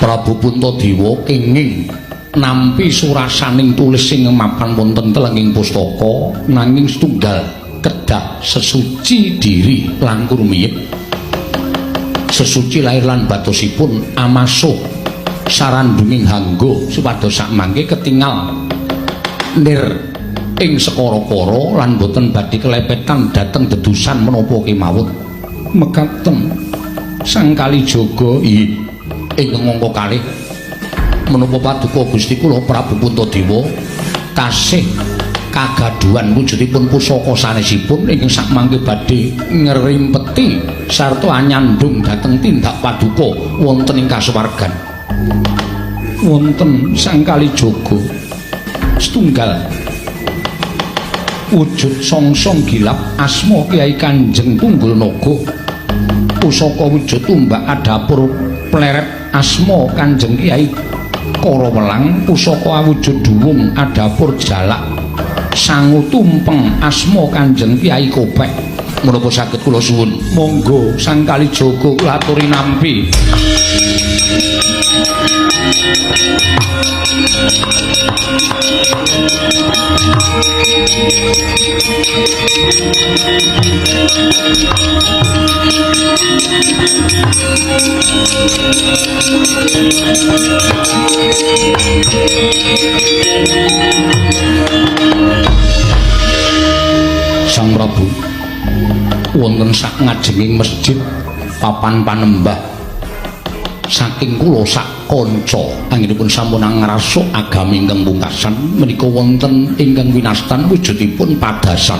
Prabu Puntadewa kenging nampi surasaning tulis sing mapan wonten telenging pustaka, nanging setunggal kedah sesuci diri langkung rumiyip, sesuci lahir lan batosipun amasuh sarandunging hangga supados sakmangke ketingal nir ing sekara-kara lan boten badhe kelepetan dhateng dedusan menapa kemawon. Mekaten, Sang Kalijaga. Inggih. Ingkang angka kalih, menapa paduka Gusti kula Prabu Puntadewa tasih kagaduhan wujudipun pusaka sanesipun ingkang sakmangke badhe ngrimpeti sarta anyandung dhateng tindak paduka wonten ing kasuwargan? Wonten, Sang Kalijaga. Setunggal wujud songsong gilap asma Kyai Kanjeng Tunggul Naga, pusaka wujud tumbak adapur pleret asma Kanjeng Kyai Karawelang, pusaka awujud duwung adapur jalak sangu tumpeng asma Kanjeng Kyai Kopek. Menapa saged kula suwun? Monggo, Sang Kalijaga, kula aturi nampi. Sang Prabu, wonten sak ngajenging masjid papan panembah saking kula sak kanca anggenipun sampun ngrasuk agami ingkang pungkasan menika wonten ingkang winastan wujudipun padasan.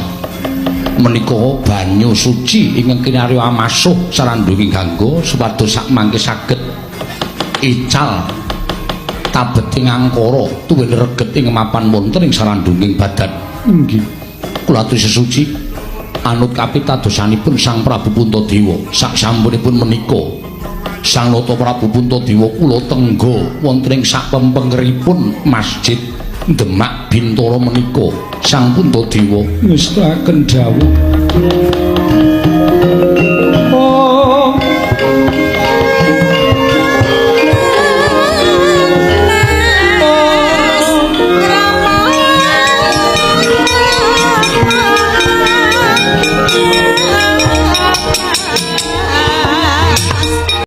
Menika banyu suci ingkang kinarya amasuh sarandunging gangga supados sakmangke saged ical tabeting angkara tuwin reget ing mapan wonten ing sarandunging badan. Inggih. Kula aturi sesuci anut kapitadosanipun Sang Prabu Puntadewa. Sak sampunipun menika, Sang Nata Prabu Puntadewa kula tengga wonten ing sapempengeripun Masjid Demak Bintara menika, Sang Puntadewa. Ngestakaken dawuh.